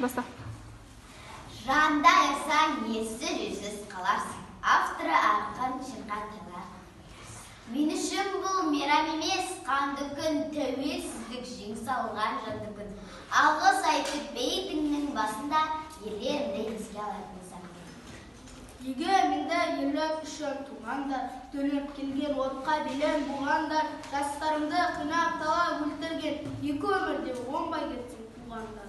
Баста. Жанды аясаң, ессіз үйсіз қаларсың. Авторы ақын Шерхан Талақ. Мен үшін бұл мейрам емес, қанды күн, тәуелсіздік жеңіс алған жанды күн. Алғыс айтып бейітіңнің басында ерлерімді еске алатын сәтім. Егеменді ерлік үшін туғандар, төніп келген отқа белін буғандар, жастарымды қинап талап өлтірген, екі өмірде оңбай кетсін туғандар.